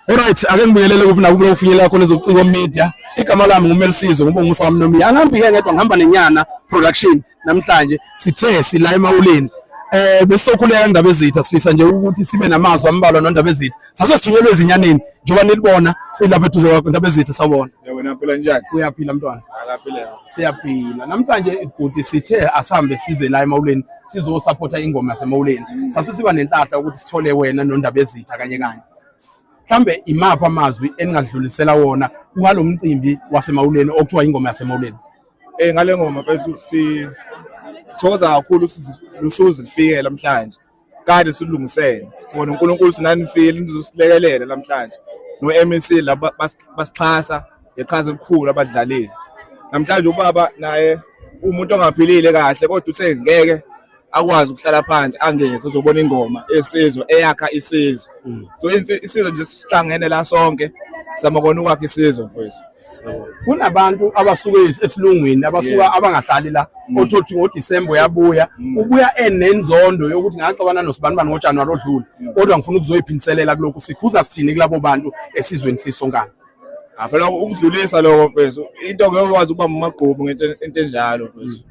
Alright, ake ngibingelele kuphi nakuphi ofinyelela khona ezobuciko media. Igama lami nguMelisizwe ngubonga wami Nomiya. Angihambi ke ngedwa, ngihamba neNyana Production. Namhlanje sithe sila eMawuleni. Besokhuleka indaba ezitha, sifisa nje ukuthi sibe namazwi ambalwa nondaba ezitha. Sase sithunyelwe ezinyaneni njengoba nilibona silapha eduze kwakho, ndaba ezitha, sawubona. Yebo, naphila, njani? Uyaphila, mntwana? Akaphila. Siyaphila. Namhlanje bhuti sithe asihambe size la eMawuleni sizosupporta ingoma yaseMawuleni. Sase siba nenhlahla ukuthi sithole wena nondaba ezitha kanye kanye. Mhlambe imaphi amazwi eningadlulisela wona ngalo mcimbi waseMawuleni okuthiwa ingoma yaseMawuleni? Ngale ngoma, mfethu, sithokoza kakhulu ukuthi lusuze lifike namhlanje. Kade silungisele. Sibona uNkulunkulu sinanifile nizosilekelela namhlanje. No MEC laba basixhasa ngeqhaza elikhulu abadlalile. Namhlanje ubaba naye umuntu ongaphilile kahle, kodwa uthe ngeke akwazi ukuhlala phansi angeze uzobona ingoma esizwe eyakha isizwe. So isizwe nje sihlangene la sonke, sizama kona ukwakha isizwe, mfowethu. Kunabantu abasuke esilungwini, abasuka abangahlali la, othothi ngoDisemba uyabuya, ubuya enenzondo yokuthi ngaxabana nosibanibani ngoJanuwari odlule, kodwa ngifuna ukuzoyiphindiselela kulokhu. Sikhuza sithini kulabo bantu esizweni sisonkana? Ah, phela ukudlulisa lokho, mfethu, into ngeke ukwazi ukuba amagqubu ngento into enjalo, mfethu.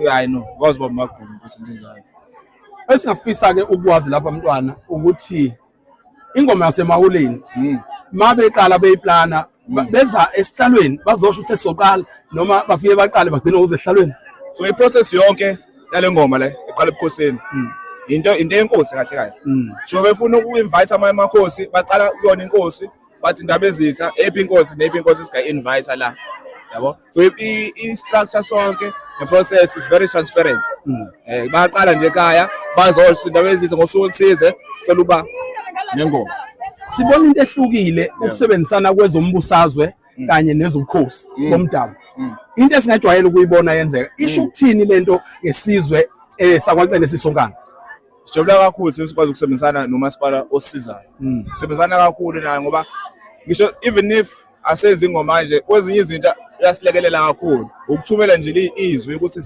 Hayi no, ukwazi ukuba amagqubu, mfethu, into enjalo. Esingafisa ke ukwazi lapha, mntwana, ukuthi ingoma yaseMawuleni mabeqala beyiplana, beza esihlalweni bazosho ukuthi sizoqala, noma bafike baqale bagcine ukuze esihlalweni? So i-process yonke yale ngoma le iqala ebukhosini. Into yenkosi kahle kahle. So befuna uku-invite amanye amakhosi, baqala kuyona inkosi, bathi, "Indaba ezitha, ephi inkosi nephi inkosi singa-invite la?" Yabo? So i-structure sonke, the process is very transparent. Bayaqala nje ekhaya, bazosho, "Indaba ezitha, ngosuku oluthize sicela uba nengoma." Sibona into ehlukile, ukusebenzisana kwezombusazwe kanye nezobukhosi bomdabu, into esingajwayele ukuyibona yenzeka. Isho ukuthini lento ngesizwe sakwaCele sisonkana? Sijabula kakhulu ukuthi sikwazi ukusebenzisana nomasipala osisizayo. Sisebenzisana kakhulu naye ngoba ngisho even if asenzi ingoma nje, kwezinye izinto uyasilekelela kakhulu ukuthumela nje izwi ukuthi